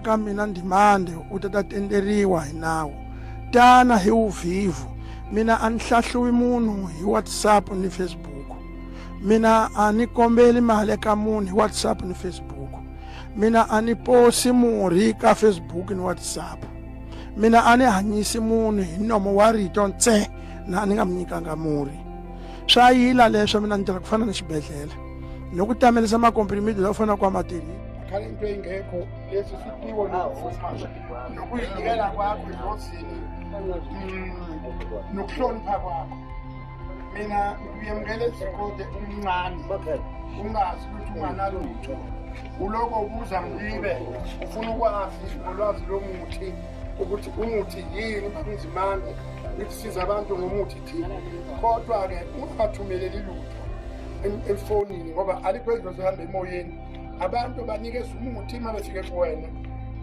ka mina Ndimande u ta ta tenderiwa hi nawu. Tana hi wuvhivhu. Mina a ni hlahluwi munhu hi WhatsApp ni Facebook. Mina a ni kombeli mali eka munhu hi WhatsApp ni Facebook. Mina a ni posi murhi ka Facebook ni WhatsApp. Mina a ni hanyisi munhu hi nomo wa rito ntse na ni nga mi nyikanga murhi. Swa yila leswo, mina ni tirha ku fana ni xibedhlele ni ku tamelisa makomprimidi lawa faneleke ku ma tirhisa. Khale into engekho lesi siphiwo nokuyinikela kwakho edlozini nokuhlonipha kwakho. Mina ngiyemukela izikode umncane, ungazi ukuthi unganalutho, uloko ubuza ngibe ufuna ukwazi ngolwazi lomuthi ukuthi umuthi yini. Bakunzimande nikusiza abantu ngomuthi thina, kodwa-ke ungabathumeleli lutho efonini ngoba alikho idlozi hamba emoyeni. Abantu banikeza umuthi uma befike kuwena,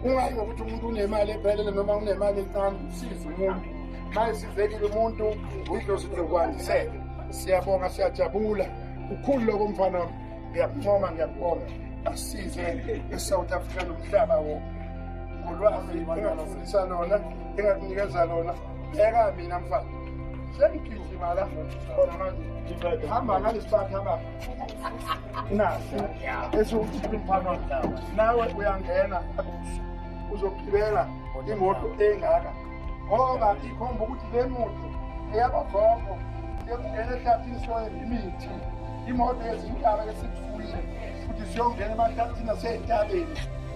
ungayi ngokuthi umuntu unemali ephelele noma unemali encane. Usize umuntu, ma esizekile umuntu, idlozi lizokwandisela. Siyabonga, siyajabula kukhulu lokho, mfana wami. Ngiyakuncoma, ngiyakubonga. Asize e-South Africa nomhlaba wonke ngolwazi engakufundisa lona, engakunikeza lona. Bheka mina mfana, sengigijima la khona manje, hamba ngalesiphathi, hamba nasi esiwumfana wami. Nawe uyangena kuso, uzogibela imoto engaka ngoba ikhomba ukuthi le moto eyabogogo yokungena ehlathini siyoyemba imithi, imoto yezintaba esikufuyile futhi siyongena emahlathini asey'ntabeni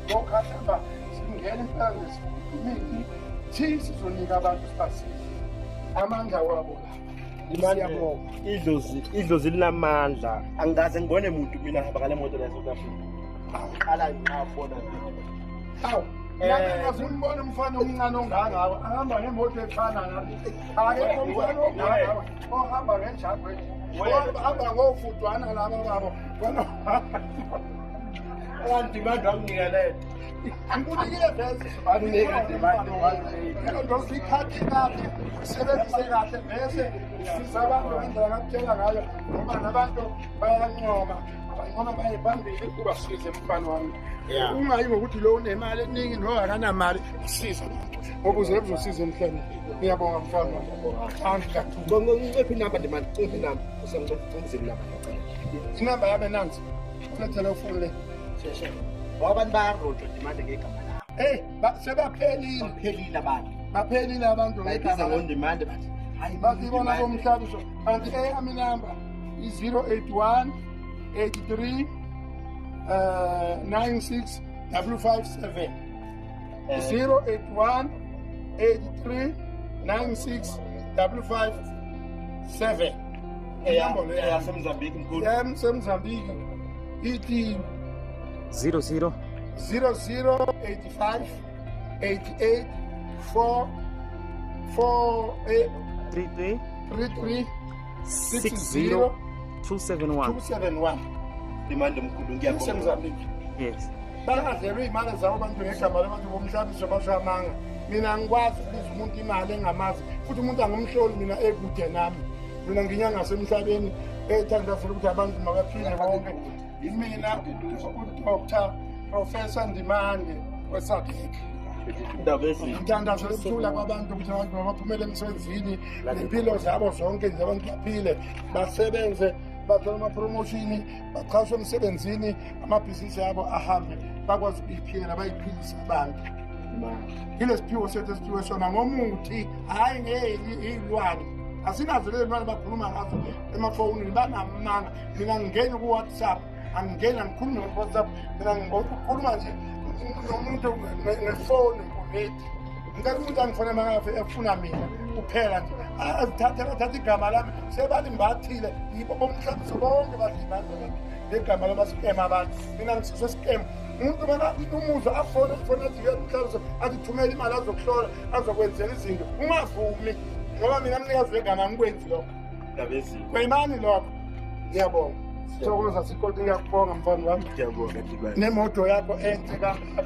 ngokhahlamba, singena impela nje imithi thi sizonika abantu, sibasize amandla wabo la. Siyabonga. Idlozi linamandla. Angikaze ngibone muntu mina hamba ngale moto la e-South Africa, ngiqala ngabona nawe. Hawu, nami ngaze umbone umfana omncane ongangawe ahamba ngemoto efana nami. Akekho umfana ongangawe ohamba ngenjagwe, ohamba ngofudwana laba babo. Ndimande wanginika le. Ngikunikile vese. Wanginika Ndimande, wanginika. Ndosi iphathe kahle, usebenzise kahle bese siza abantu ngendlela ngakutshela ngayo, ngoba nabantu bayancoma, bancoma baye phambili. Ubasize mfana wami. Ungayi ngokuthi lo unemali eningi no akanamali, usiza abantu ngoba uze uzosiza emhlabeni. Ngiyabonga mfana wami. Thank you kakhulu. Nciphi inamba, Ndimande, nciphi inamba, usemcimzini inamba, ngiyacela. Inamba yami nansi, kule telefoni le. Sheshe, ngoba abantu bayarojwa, Ndimande, ngegama lakho. Hey, sebaphelile. Baphelile abantu. Baphelile abantu bayibiza ngegama. ngoNdimande, bathi hayi. Basibona bomhlabiso, kanti eyami inamba i-081 83 96 557, 081 83 96 557. Inombolo yami. Yasemzambiki, mkhulu? Yasemzambiki ithi 00 0085 88 4 4 8 33 33 60 271. 271. Ndimande mkhulu, ngiyabonga. Isemzambiki. Yes. Bangadlelwe iy'mali zabo abantu ngegama labantu bomhlabiso, basho amanga. Mina angikwazi ukubiza umuntu imali engamazi, futhi umuntu angimhloli mina ekude nami. Mina nginyangasemhlabeni ethandazela ukuthi abantu mabaphile bonke. Mina uDr Professor Ndimande weSADC. Indaba ezinhle. Ngithandazela ukuthula kwabantu, ukuthi abantu mabaphumele emsebenzini nempilo zabo zonke nje, abantu baphile, basebenze, bathole ama-promotion, bachaswe emsebenzini, amabhizinisi abo ahambe, bakwazi ukuyiphilela, bayiphilise abantu. Yile siphiwo sethu esiphiwe sona ngomuthi, hhayi ngey'lwane. Asinazo lezi lwane bakhuluma ngazo emafonini, banamanga. Mina ngingeni ku-WhatsApp, angingeni, angikhulumi ngo-WhatsApp. Mina ngokukhuluma nje nomuntu ngefoni nguredi. Ngicela umuntu angifone mangafe efuna mina kuphela nje, azithathe, bathathe igama lami sebalimbathile. Yibo bomhlabiso bonke badla imali ngegama lama-scam abantu. Mina ngisizwe scam umuntu mana umuzwa afone, afone athi umhlabiso, athi thumela imali, azokuhlola, azokwenzela izinto. Ungavumi ngoba mina mnikazi wegama angikwenzi lokho. Indaba ezinhle. Kweyimani lokho. Ngiyabonga, sithokoza sikoti, ngiyakubonga mfana wami. Ngiyabonga, Ndimande. Nemoto yakho enhle kangaka.